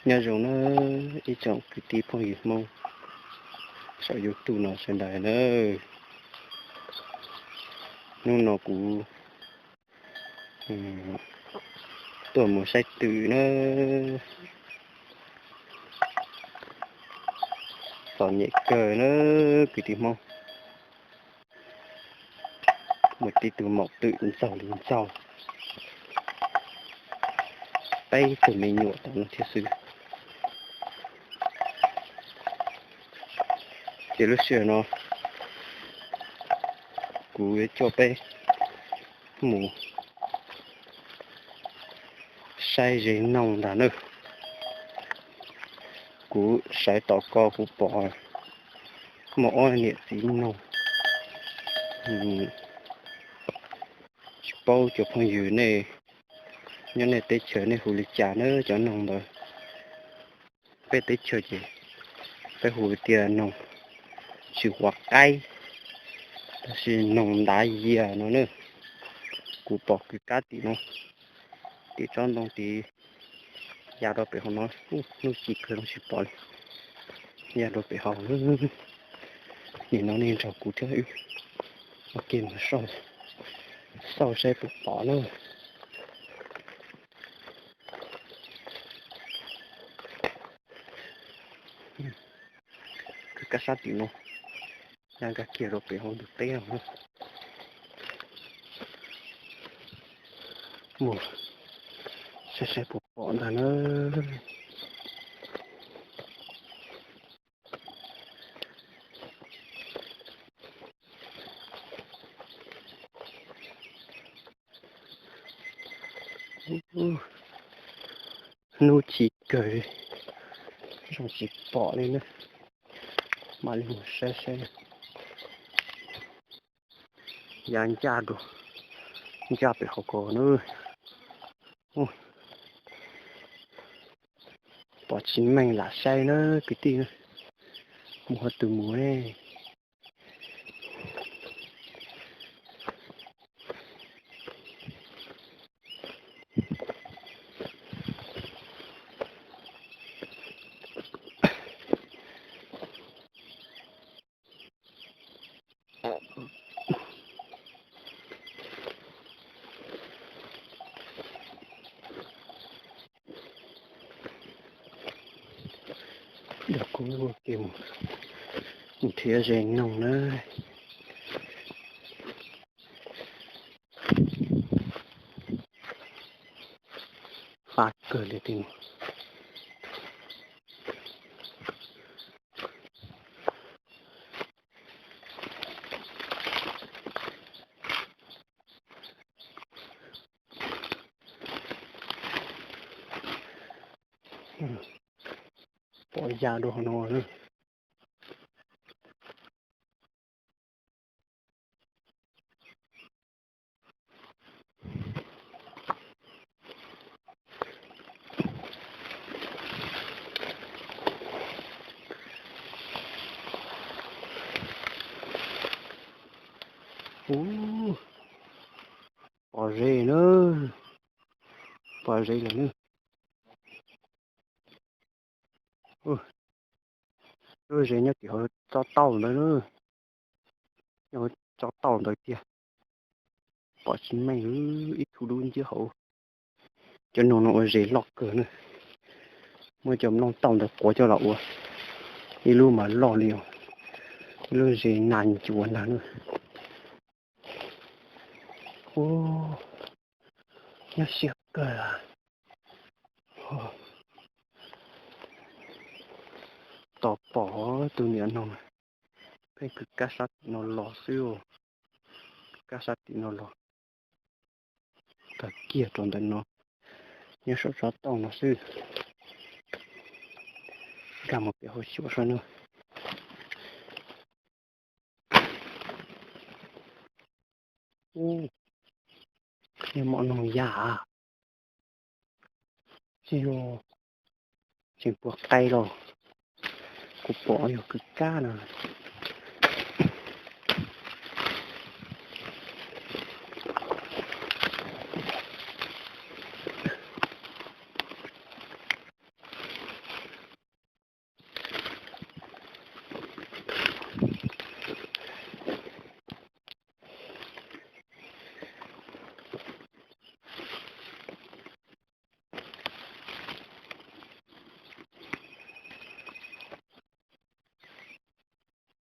Nyob zoo na ib tsoom kwv tij phooj ywg Hmoob saum YouTube no sawv daws na. Hnub no kuv tuaj mus saib twm na. Txom nyem kawg na kwv tij Hmoob. Muaj tib tug maum twm ntxaug li ntxaug, peb tug me nyuam tom no thiab xwb. Ces lub sij hawm no kuv yuav coj peb mus saib ze noog ntag na. Kuv sawv tom ko kuv pom muaj ob niam txiv noog. Tsis paub cov phooj ywg nej nyob nej teb chaws nej hu li cas na cov noog ntawd. Peb teb chaws ces peb hu tias noog tsis huam qaib, tab sis noog ntav yias no na. Kuv pom kwv kab tim no, tim tsob ntoo tid, ya rau pem hauv no, hnub ci kawg no tsis pom li, ya rau pem hauv. Nim no nej nrog kuv thiab wb ua ke mus xauj saib puas pom na. Kwv kab sab tim no, ya nkag kiag rau pem hauv ntug teb no. Mus saib saib puas pom ntag na. Hnub ci kawg li, zoo tsis pom li na. Mam li mus saib saib. Ya ncaj dua, ncaj pem hauv ko na. Pom tsis meej lam saib na kwv tij, mus qhov twg mus ne. Nrog kuv ua ke mus nrhiav ze noog na. Fab kawg li tej no. Pom ya dua hauv no na. Ub, pom ze na, pom ze lawm na. Lub ze nyob tim hauv tsob tauj ntawd na, nyob hauv tsob tauj ntawd tiag. Pom tsis meej, ib tug dub nciab hauv. Cov noog no ua ze loj kawg na. Muab cov nplooj tauj ntawd quav coj los ua ib lub mas loj li, ib lub ze nas ncuav ntag na. Ub, nyob siab kawg. Tos pom tus niam noog, pheej kwv kab sab tim no los xwb, kwv kab sab tim no los. Tawm kiag rau ntawm no, nyob saum tsob tauj no xwb. Nkag mus pem hauv xyuas saib na. Ub, niag mom noog yam, tsis yog tseem puas qai los, kuv pom yog kwv kab no.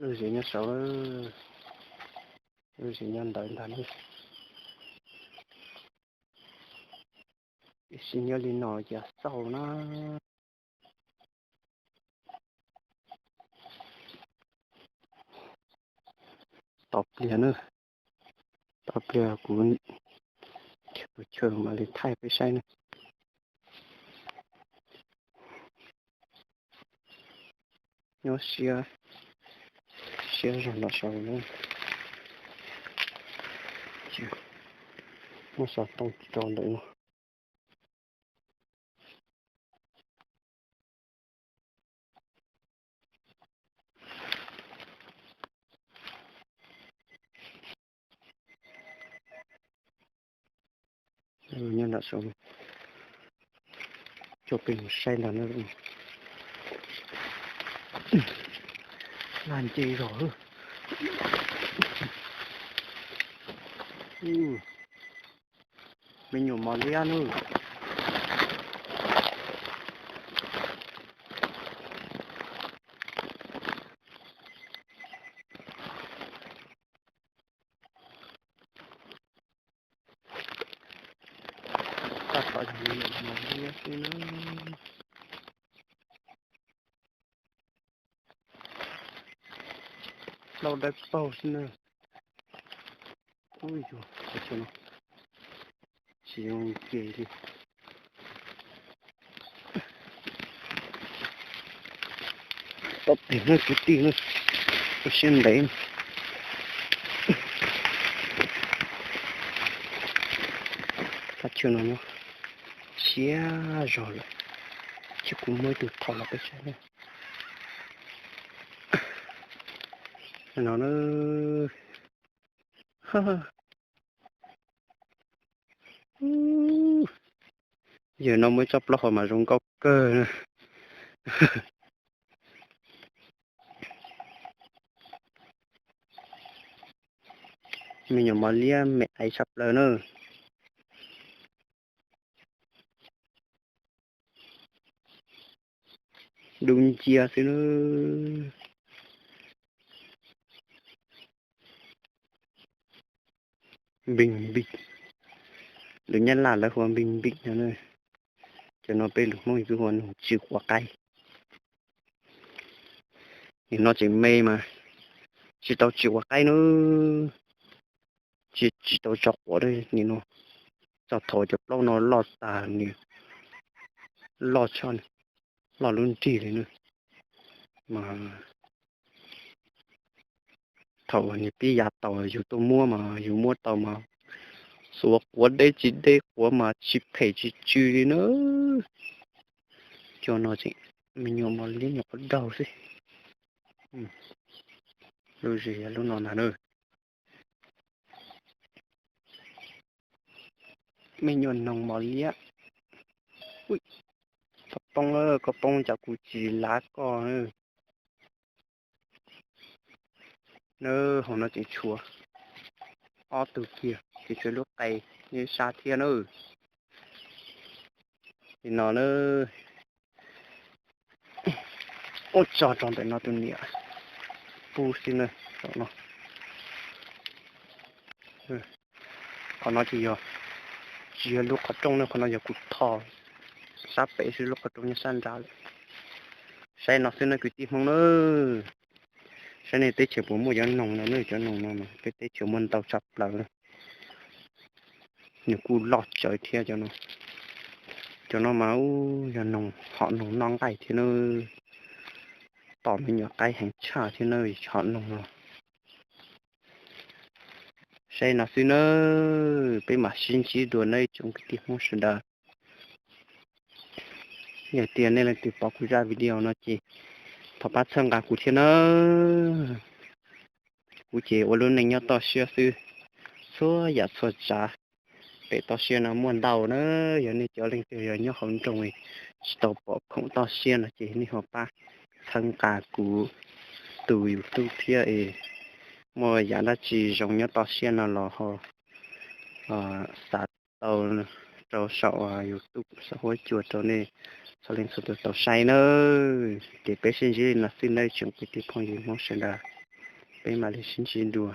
Lub zes nyob saud, lub zes nyob ntawd ntag ne. Ib sim nyob li no ces xauj na. Tos pliag na, tos pliag kuv tus chaw mam li thaij peb saib na. Nyob siab, siab zog nram saud na. Muab xov tooj tso ntawm no. Nyob nram saud, coj peb mus saib ntag na. Lag nce zog. Me nyuam mos liab na. Tab tom yog me nyuam mos liab xwb na. Plaub dawb paug xwb na. Ub, yus tsis zoo ces li. Tau tiag na kwv tij na, ua siab ntev. Thaj chaw no siab zog lawm, cia kuv muab ib tug thaum los peb saib na. No na. Yawg no muaj ib tsob plaub hau mas zoo nkauj kawg na. Me nyuam mos liab me aiv tshaj plaws na. Dub nciab xwb na. Npis npis, lus Nyab Laj lawv hu ua npis npis no. Cov no peb lus Hmoob kuj hu ua noog tsw quav qaib. Nim no tseem me mas tsis tau tsw quav qaib na. Tsis, tsis tau tso quav nim no. Txog thaum cov plaub no loj tag nws loj tshaj, loj lub nrig li na. Mas thaum nws pib ya tau yus tuaj muab mas yus muab tau mas xuav quav deb tsis deb, quav mas tsis phem tsis tsw li na. Cov no tseem me nyuam mos liab nyuam qhuav daug xwb. Lub zes yog lub no ntag na. Me nyuam noog mos liab. Koj poob, koj poob cas kuv tsis lav koj. Na, hauv no tseem tshuav ob tug kiag, tseem tshuav lub qe, ib sab thiab na. Li no na, ua tso rau ntawm no tus niam pub xwb na. Qhov no ces yog, tsis yog lub qhov rooj na, qhov no yog kuv tho sab pem xwb, lub qhov rooj nyob sab nrad lawm. Saib no xwb na kwv tij Hmoob na. Saib nej teb chaws puas muaj cov noog no na, cov noog no mas peb teb chaws muaj ntau tshaj plaws na. Nws kuj loj tsawv thiab cov no. Cov no mas ub, yog noog, hom noog noj nqaij thiab na. Tom me nyuam qaib heev tshaj thiab na, hom noog no. Saib no xwb na, peb mam sib ntsib dua na ib tsoom kwv tij Hmoob sawv daws. Yog tias nej leej twg pom kuv zaj video no ces thov pab txhawb nqa kuv thiab na. Kuv ces ua lub neej nyob toj siab xwb, txhua yam txhua tsav pem toj siab no muaj ntau na. Yog nej cov leej twg yog nyob hauv nroog tsis tau pom khoom toj siab no ces nej ho pab txhawb nqa kuv tus YouTube thiab es muaj yam dab tsi zoo nyob toj siab no los ho xa tau rau saum YouTube saum huab cua rau nej txhua leej txhua tus tau saib nawb. Ces peb sib ntsib li no xwb nawb tsoom kwv tij phooj ywg Hmoob sawv daws. peb mam li sib ntsib dua.